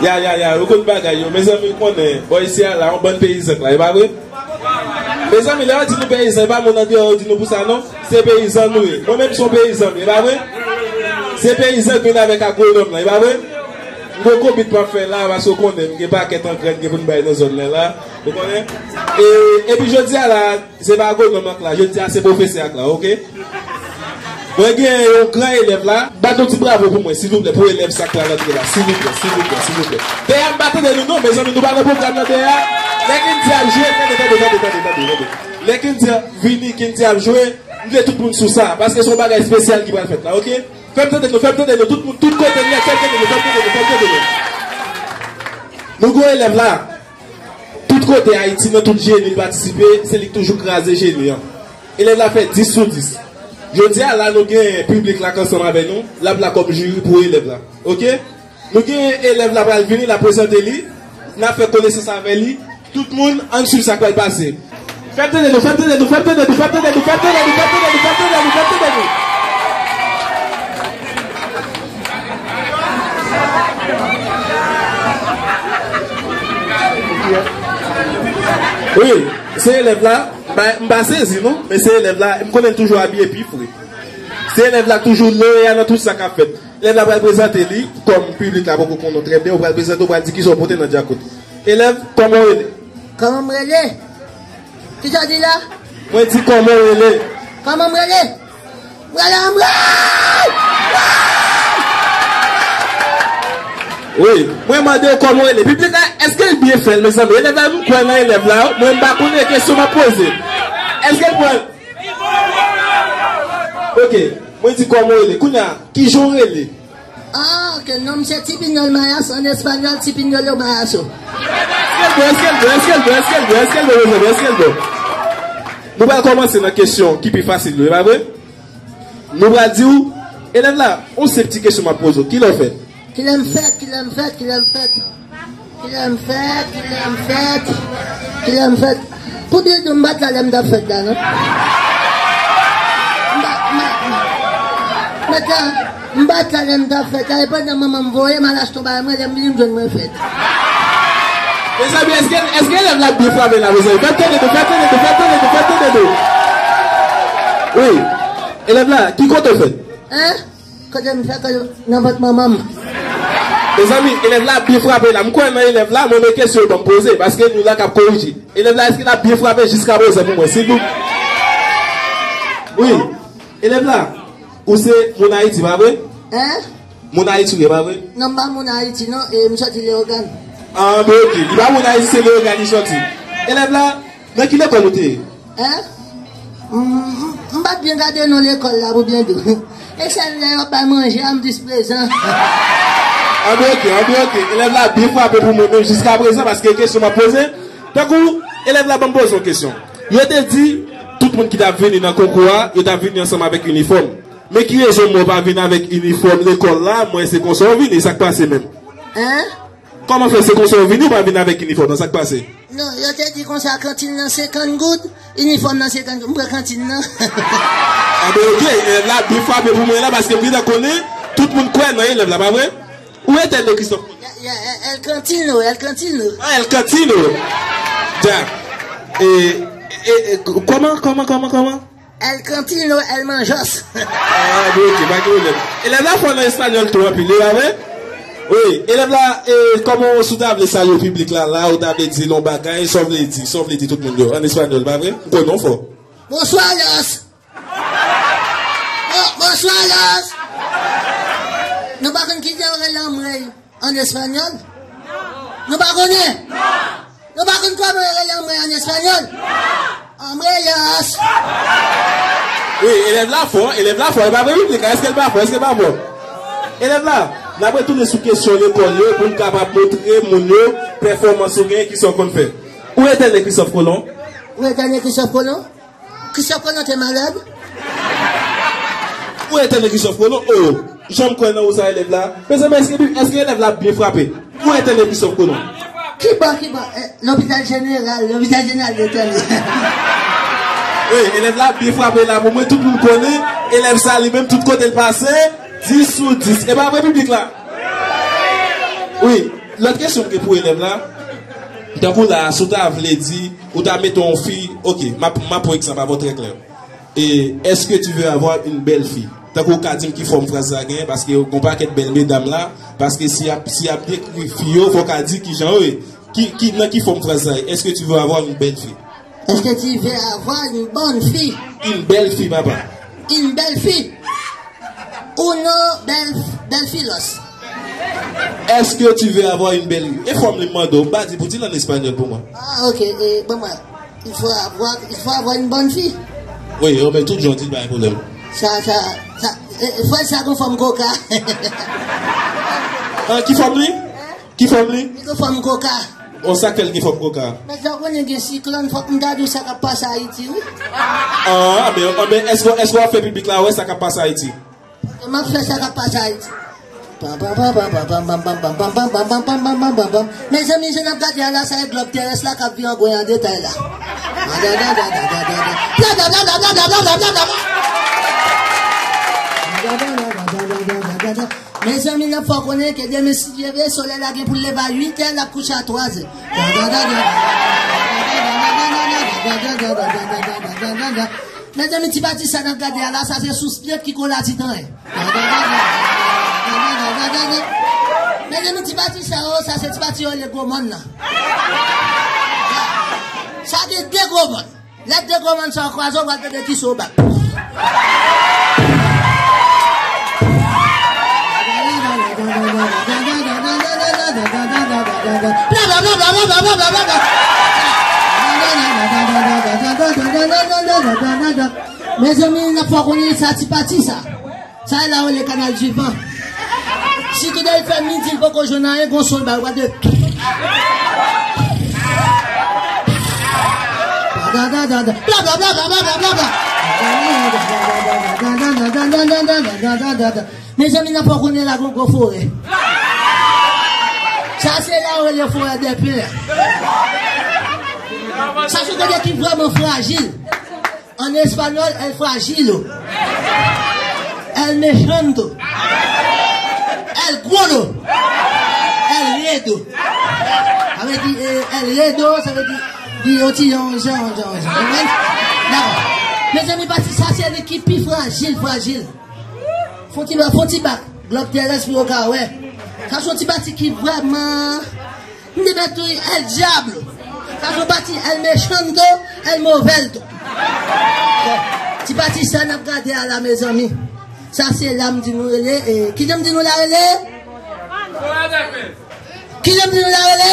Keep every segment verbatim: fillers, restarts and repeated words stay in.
Ya, ya, ya, yo konn bagay yo. Mezanmi, konnen, bò isi a la, yon bann peyizan k la, e pa vre? Mezanmi, lè yo di nou peyizan, e pa moun andeyò yo di nou pou sa, non. Se peyizan nou ye. Mwen menm, se yon peyizan m ye, e pa vre? Se peyizan k vin avèk agwonòm lan, e pa vre? M gon konbit m ap fè la, paske w konnen, m gen pakèt angren gen pou n bay nan zòn nan la. Ou konnen? E, epi jodi a la, se pa agwonòm an k la, jodi a se pwofesè a k la, oke? Mwen gen yon gran elèv la, bat yon ti bravo pou mwen, silvouplè, pou elèv sa k pral antre la, silvouplè, silvouplè, silvouplè. Dèyè a m pa tande nou non, mezanmi, nou pa nan pwogram nan dèyè a. Lè Kendy ap jwe, tande, tande, tande, tande, tande, tande. Lè Kendy ap vini, Kendy ap jwe, m vle tout moun sou sa, paske se yon bagay espesyal ki pral fèt la, oke? Fè m tande nou, fè m tande nou, tout moun, tout kote n ye, fè m tande nou, fè m tande nou, fè m tande nou. Nou gen yon elèv la. Tout kote Ayiti, nan tout jeni l patisipe, se li k toujou kraze jeni an. Elèv la fè dis sou dis. Jodi a la, nou gen piblik la k ansanm avè nou, l ap la kòm jiri pou elèv la. Oke? Nou gen elèv la pral vini, l ap prezante li, n ap fè konesans avè li. Tout moun, ann swiv sa k pral pase. Fè m tande nou, fè m tande nou, fè m tande nou, fè m tande nou, fè m tande nou, fè m tande nou, fè m tande nou, fè m tande nou. Wi, se elèv la, m pa, m pa sezi non, men se elèv la, m konnen l toujou abiye pi fre. Se elèv la k toujou loyal nan tout sa k ap fèt. Elèv la pral prezante li, kòm piblik la poko konnen w trè byen, ou pral prezante, ou pral di kisa w pote nan djakout. Elèv, kòman w rele? Kòman m rele? Kisa w di la? Mwen di kòman w rele? Kòman m rele? M rele Anmwey! Wi, mwen mande w kòman w rele. Piblik la, èske l byen fè l, mezanmi? Elèv la, nou kwè nan elèv la, mwen m pa konnen kesyon m ap poze. Èske l pran? Oke, mwen di kòman w rele. Kounye a, kijan w rele? Ah, ok, non m se Tipinyòl Mayas, an espanyòl, Tipinyòlo Mayaso. Èske l bon, èske l bon, èske l bon, èske l bon, èske l bon, mezanmi, èske l bon? Nou pral kòmanse nan kesyon ki pi fasil yo, e pa vre? Nou pral di w, elèv la, yon senp ti kesyon m ap poze w, kilè w fèt? Kilè m fèt, kilè m fèt, kilè m fèt? Kilè m fèt, kilè m fèt, kilè m fèt. Pou byen di w, m pa t la lè m t ap fèt la, non. M pa, m pa, mèt la, m pa t la lè m t ap fèt la, e pandan manman m voye m al achte yon bagay, mwen lè m vini m jwenn mwen fèt. Mezanmi, èske, èske elèv la byen frape la, mezanmi? Fè m tande nou, fè m tande nou, fè m tande nou, fè m tande nou. Wi, elèv la, ki kote w fèt? Hein? Kote m fèt, kote, nan vant manman m. Mezanmi, elèv la byen frape la. M kwè nan elèv la, mwen men kesyon yo ban m poze, paske nou la k ap korije. Elèv la, èske l ap byen frape jiska prezan pou mwen, silvouplè? Wi. Elèv la, ou se moun Ayiti, pa vre? Hein? Moun Ayiti ou ye, pa vre? Non, m pa moun Ayiti, non, e m soti Leyogàn. Ah, ben oke. Li pa moun Ayiti, se Leyogàn li soti. Elèv la, nan ki lekòl ou te ye? Hein? M, m, m pa t byen gade non lekòl la pou byen di w. E sèl lè yo ap bay manje a m plis prezan. Anben oke, anben oke. Elèv la byen frape pou mwen menm jiska prezan paske kesyon m ap poze. Tankou elèv la ban m poze yon kesyon. Yo te di tout moun ki t ap vini nan konkou a, yo t ap vini ansanm avèk inifòm. Men ki rezon mwen pa vin avèk inifòm lekòl la, mwen se konsa w vini, sa k pase menm? Hein? Kòman fè se konsa w vini, ou pa vin avèk inifòm nan, sa k pase? Non, yo te di konsa kantin nan senkant goud, inifòm nan senkant goud, m pran kantin nan. Anben oke, elèv la byen frape pou mwen la, paske m gentan konnen, tout moun kwè nan elèv la, pa vre? Ou etèn de Christophe Colomb? Ya, ya, el, el Cantino, el Cantino. Ah, el Cantino. Ya. E, e, e, kòman, kòman, kòman, kòman? El Cantino, el Manjos. Ah, bon, oke, pa gen pwoblèm. Elèv la fò nan espanyòl tou anpil, e pa vre? Wi, elèv la, e, kòman si w ta vle salye piblik la, la, ou ta vle di l yon bagay, sa w vle di, sa w vle di tout moun yo, an espanyòl, pa vre? M konnen w fò. Bonsoir, los. Bon, bonsoir, los. Nou pa konn kijan yo rele anmwey an espanyòl? Nou pa konnen? Nou pa konn kòman yo rele anmwey an espanyòl? Anmweyos. Wi, elèv la fò, elèv la fò. E pa vre, piblik la, èske l pa fò, èske l pa fò? Elèv la, n ap retounen sou kesyon lekòl yo pou n kapab montre moun yo pèfòmans ou genyen, kisa w konn fè. Ou etène Christophe Colomb? Ou etène Christophe Colomb? Christophe Colomb te malad? Ou etène Christophe Colomb? Oh, jan m kwè nan ou sa, elèv la. Mezanmi, èske, èske elèv la ap byen frape? Ou etène Christophe Colomb? Kibò, kibò? Eh, lopital jeneral, lopital jeneral yo etène. Wi, elèv la ap byen frape la pou mwen, tout moun konnen. Elèv sa li menm, tout kote l pase, Dis sou dis. E pa vre piblik la? Wi, lòt kesyon m gen pou elèv la. Tankou la, si w ta vle di, ou ta mete yon fi, ok, m ap, m ap pran egzanp avè w trè klè. E, est-ce que tu veux avoir une belle fille? Tankou w ka di m ki fòm fraz sa genyen, paske gon pakèt bèl medam la, paske si y ap, si y ap dekri fi yo, fò w ka di kijan yo ye. Ki, ki, nan ki fòm fraz sa ye? Est-ce que tu veux avoir une belle fille? Est-ce que tu veux avoir une bonne fille? Une belle fille, papa. Une belle fille. Uno bel, bel filos. Est-ce que tu veux avoir une belle fille? E fòm li mande w, m pa di pou di l an espanyòl pou mwen. Ah, ok. Eh, bon, mwen. Il faut avoir, il faut avoir une bonne fille. Wi, yo, men tout jan di l pa gen pwoblèm. Sa, sa, sa, eh, eh, fraz sa gon fòm koka. An, ki fòm li? Ki fòm li? Li gon fòm koka. O, sa k fè l gen fòm koka? Men sa w konnen gen siklòn, fòk m ta di w sa k ap pase Ayiti, wi. Ah, men, ah, men èske, èske w ap fè piblik la wè sa k ap pase Ayiti? M ap fè sa k ap pase Ayiti. Mezanmi, jan n ap gade a la, sa e glòb terès la k ap vin an gwen an detay la. Mezanmi, n ap fè w konnen ke demen, si Dye vle, solèy la gen pou l leve a uit è, l ap kouche a twa zè. Mezanmi, ti pati sa n ap gade a la, sa se sous pye ki kole a ti tan. Mezanmi, ti pati sa yo, sa se ti pati yo rele gwo mòn nan. Sa gen de gwo mòn. Lè de gwo mòn sa yo kwaze, w pral tande kisa w bat. Mezanmi, n ap fè w konnen sa ti pati sa. Sa e la yo rele kanal di van. Si toude l fè midi, l poko jwenn anyen, gon son l bay, ou pa de. Mezanmi, n ap fè w konnen la gon gwo forè. Sa se la yo rele forè dè pen. Sa se kote ki vrèman frajil. En español, el fragilo, el mechando, el guolo, el redo. Sa vle di, eh, el redo, sa vle di, di yon ti jan, jan, jan, jan. Konprann? Dakò. Mezanmi, pati sa se li ki pi frajil, frajil. Fon ti ba, fon ti bak. Glòb terès pou yo ka wè. Sa se yon ti pati ki vrèman M te mèt tou, el diablo. Sa se pati el mechando, el movelto. Bon, ti pati sa n ap gade a la, mezanmi. Sa se la m di nou rele, e, ki jan m di nou la rele? Ki jan m di nou la rele?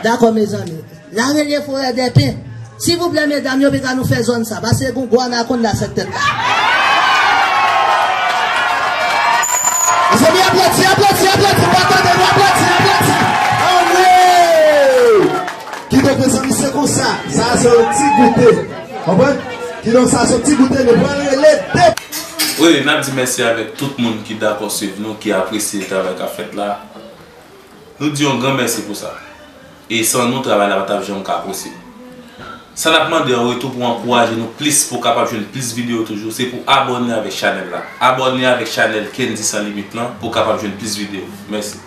Dakò, mezanmi. La rele forè dè pen. Silvouplè, medam, yo pika nou fè zòn sa. Pase gon gwo anakonda sèt tèt la. Mezanmi, aplodi, aplodi, aplodi, pa tande, nou aplodi, aplodi. Anmwey! Kidonk, mezanmi, se konsa. Sa se yon ti goute. Konprann? Kidonk, sa se yon ti goute, nou pral rele de. Wi, n ap di mèsi avèk tout moun ki dakò swiv nou, ki apresye travay k ap fèt la. Nou di yon gran mèsi pou sa. E san nou, travay la pa t ap janm ka posib. Sa n ap mande an retou pou ankouraje nou plis, pou w kapab jwenn plis videyo toujou, se pou abòne avèk chanèl la. Abòne avèk chanèl Kendy Sans Limite lan pou w kapab jwenn plis videyo. Mèsi.